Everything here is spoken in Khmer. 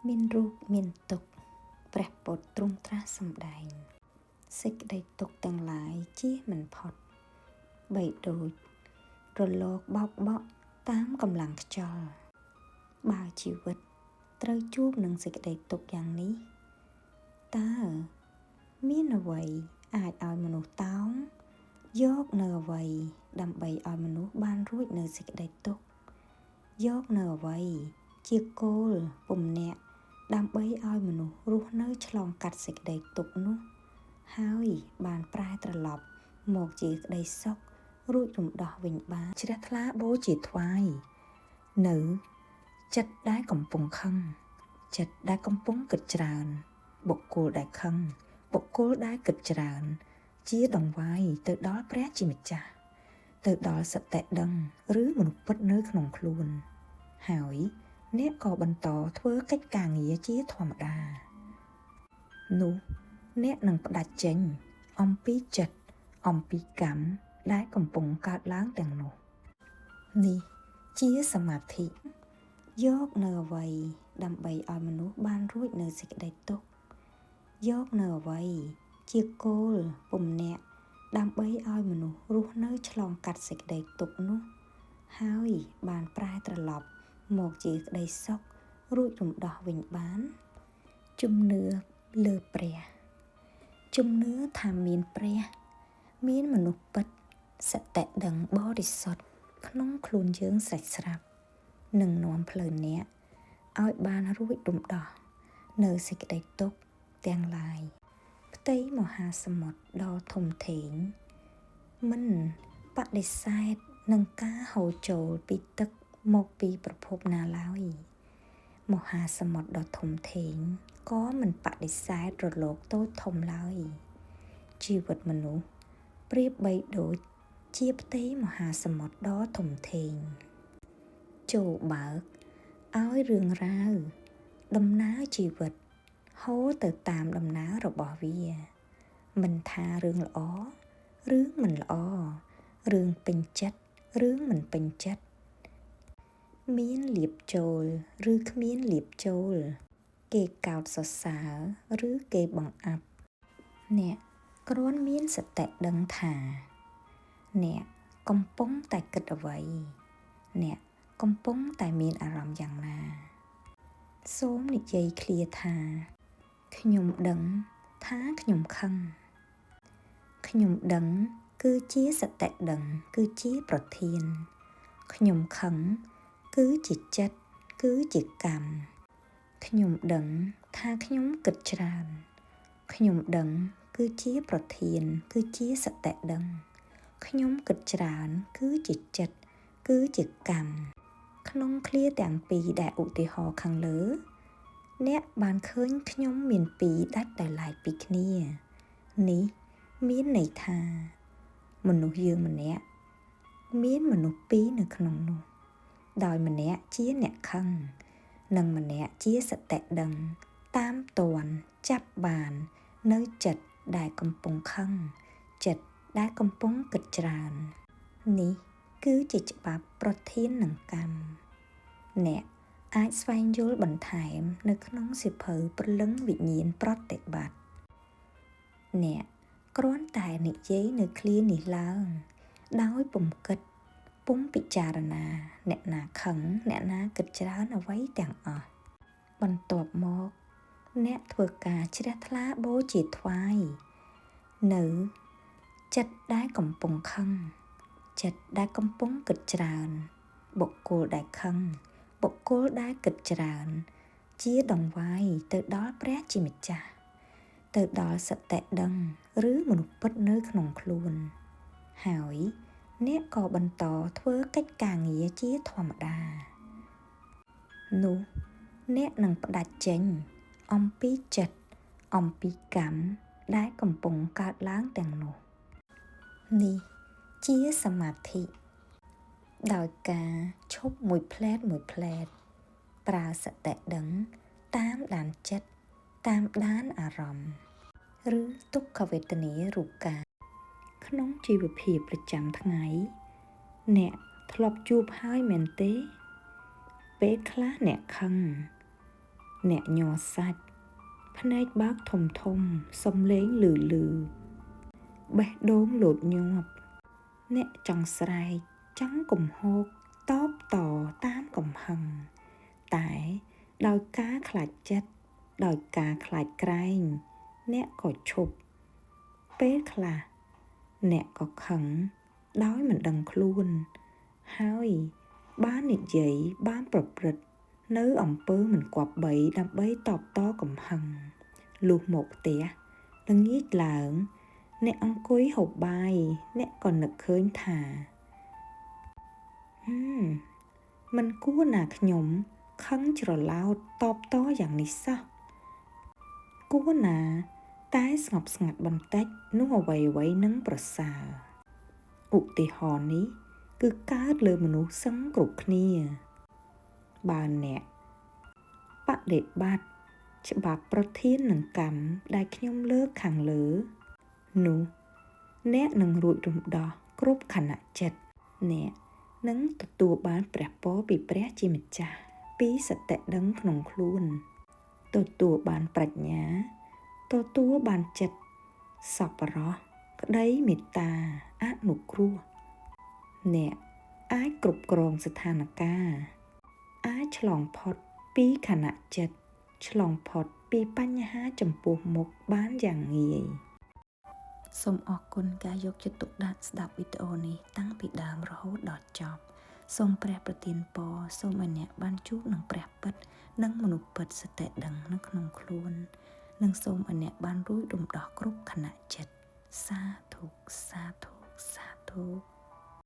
មានរូបមានទុក្ខព្រះពុទ្ធទ្រង់ត្រាស់សម្ដែងសេចក្តីទុក្ខទាំងឡាយជៀសមិនផុតបីដូចរលកបោកបក់តាមកម្លាំងខ្យល់បើជីវិតត្រូវជួបនឹងសេចក្តីទុក្ខយ៉ាងនេះតើមានអ្វីអាចឲ្យមនុស្សតោងយកនៅអ្វីដើម្បីឲ្យមនុស្សបានរួចនៅសេចក្តីទុក្ខយកនៅអ្វីជាគោលពំនាក់ដើម្បីឲ្យមនុស្សរស់នៅឆ្លងកាត់សេចក្តីទុក្ខនោះហើយបានប្រែត្រឡប់មកជាក្តីសុខរួចរំដោះវិញបាន ជ្រះថ្លាបូជាថ្វាយនៅចិត្តដែលកំពុងខឹងចិត្តដែលកំពុងគិតច្រើន បុគ្គលដែលខឹងបុគ្គលដែលគិតច្រើន ជាដង្វាយទៅដល់ព្រះជាម្ចាស់ទៅដល់សតិដឹងឬមនុស្សពិតនៅក្នុងខ្លួន ហើយអ្នកក៏បន្តធ្វើកិច្ចការងារជាធម្មតា នោះអ្នកនឹងផ្ដាច់ចេញ អំពីចិត្តអំពីកម្មដែលកំពុងកើតឡើងទាំងនោះ នេះជាសមាធិ យកនៅអ្វីដើម្បីឲ្យមនុស្សបានរួចនៅសេចក្តីទុក្ខយកនៅអ្វីជាគោលពំនាក់ដើម្បីឲ្យមនុស្សរស់នៅឆ្លងកាត់សេចក្តីទុក្ខនោះហើយបានប្រែត្រឡប់មកជាក្តីសុខរួចរំដោះវិញបាន ជំនឿលើព្រះ ជំនឿថាមានព្រះ មានមនុស្សពិតសតិដឹងបរិសុទ្ធក្នុងខ្លួនយើងស្រេចស្រាប់នឹងនាំផ្លូវអ្នកឲ្យបានរួចរំដោះនៅសេចក្តីទុក្ខទាំងឡាយផ្ទៃមហាសមុទ្រដ៏ធំធេងមិនបដិសេធនឹងការហូរចូលពីទឹកមកពីប្រភពណាឡើយមហាសមុទ្រដ៏ធំធេងក៏មិនបដិសេធរលកតូចធំឡើយជីវិតមនុស្សប្រៀបបីដូចជាផ្ទៃមហាសមុទ្រដ៏ធំធេងចូលបើកឲ្យរឿងរ៉ាវដំណើរជីវិតហូរទៅតាមដំណើររបស់វា មិនថារឿងល្អរឿងមិនល្អរឿងពេញចិត្តរឿងមិនពេញចិត្តមានលៀបចូលឬគ្មានលៀបចូល គេកោតសរសើរឬគេបង្អាប់អ្នកគ្រាន់មានសតិដឹងថា អ្នកកំពុងតែគិតអ្វី អ្នកកំពុងតែមានអារម្មណ៍យ៉ាងណា សូមនិយាយឃ្លាថា ខ្ញុំដឹងថាខ្ញុំខឹង ខ្ញុំដឹងគឺជាសតិដឹងគឺជាប្រធាន ខ្ញុំខឹងគឺជាចិត្តគឺជាកម្ម ខ្ញុំដឹងថាខ្ញុំគិតច្រើន ខ្ញុំដឹងគឺជាប្រធានគឺជាសតិដឹង ខ្ញុំគិតច្រើនគឺជាចិត្តគឺជាកម្ម ក្នុងឃ្លាទាំងពីរដែលឧទាហរណ៍ខាងលើ អ្នកបានឃើញខ្ញុំមានពីរដាច់ដោយឡែកពីគ្នា នេះមានន័យថា មនុស្សយើងម្នាក់មានមនុស្សពីរនៅក្នុងនោះ ដោយម្នាក់ជាអ្នកខឹង និងម្នាក់ជាសតិដឹង តាមទាន់ចាប់បាននៅចិត្តដែលកំពុងខឹង ចិត្តដែលកំពុងគិតច្រើន នេះគឺជាច្បាប់ប្រធាននឹងកម្ម អ្នកអាចស្វែងយល់បន្ថែមនៅក្នុងសៀវភៅព្រលឹងវិញ្ញាណប្រតិបត្តិ អ្នកគ្រាន់តែនិយាយនៅឃ្លានេះឡើង ដោយពុំគិតពុំពិចារណាអ្នកណាខឹងអ្នកណាគិតច្រើនអ្វីទាំងអស់ បន្ទាប់មក អ្នកធ្វើការជ្រះថ្លាបូជាថ្វាយ នៅចិត្តដែលកំពុងខឹង ចិត្តដែលកំពុងគិតច្រើន បុគ្គលដែលខឹងបុគ្គលដែលគិតច្រើន ជាដង្វាយទៅដល់ព្រះជាម្ចាស់ ទៅដល់សតិដឹងឬមនុស្សពិតនៅក្នុងខ្លួន ហើយអ្នកក៏បន្តធ្វើកិច្ចការងារជាធម្មតា នោះអ្នកនឹងផ្ដាច់ចេញ អំពីចិត្តអំពីកម្មដែលកំពុងកើតឡើងទាំងនោះ នេះជាសមាធិ ដោយការឈប់មួយភ្លែតមួយភ្លែត ប្រើសតិដឹងតាមដានចិត្តតាមដានអារម្មណ៍ ឬទុក្ខវេទនារូបកាយ ក្នុងជីវភាពប្រចាំថ្ងៃ អ្នកធ្លាប់ជួបហើយមែនទេ ពេលខ្លះអ្នកខឹង អ្នកញ័រសាច់ភ្នែកបើកធំធំសំលេងលឺលឺបេះដូងលោតញាប់អ្នកចង់ស្រែកចង់កំហកតបតតាមកំហឹងតែដោយការខ្លាចចិត្តដោយការខ្លាចក្រែងអ្នកក៏ឈប់ពេលខ្លះអ្នកក៏ខឹងដោយមិនដឹងខ្លួនហើយបាននិយាយបានប្រព្រឹត្តនៅអំពើមិនគប្បីដើម្បីតបតកំហឹងលុះមកផ្ទះល្ងាចឡើងអ្នកអង្គុយហូបបាយអ្នកក៏នឹកឃើញថាមិនគួរណាខ្ញុំខឹងច្រឡោតតបតយ៉ាងនេះសោះគួរណាតែស្ងប់ស្ងាត់បន្តិចនោះអ្វីៗនឹងប្រសើរឧទាហរណ៍នេះគឺកើតលើមនុស្សសឹងគ្រប់គ្នាបើអ្នកបដិបត្តិច្បាប់ប្រធាននឹងកម្មដែលខ្ញុំលើកខាងលើនោះអ្នកនឹងរួចរំដោះគ្រប់ខណៈចិត្តអ្នកនឹងទទួលបានព្រះពរពីព្រះជាម្ចាស់ពីសតិដឹងក្នុងខ្លួនទទួលបានប្រាជ្ញាទទួលបានចិត្តសប្បុរសក្តីមេត្តាអនុគ្រោះអ្នកអាចគ្រប់គ្រងស្ថានភាពអាចឆ្លងផុតពីខណៈចិត្តឆ្លងផុតពីបញ្ហាចំពោះមុខបានយ៉ាងងាយសូមអរគុណការយកចិត្តទុកដាក់ស្ដាប់វីដេអូនេះតាំងពីដើមរហូតដល់ចប់សូមព្រះប្រទានពរសូមឲ្យអ្នកបានជួបនឹងព្រះពិតនិងមនុស្សពិតសតិដឹងនៅក្នុងខ្លួននិងសូមឲ្យអ្នកបានរួចរំដោះគ្រប់ខណៈចិត្តសាធុសាធុសាធុ។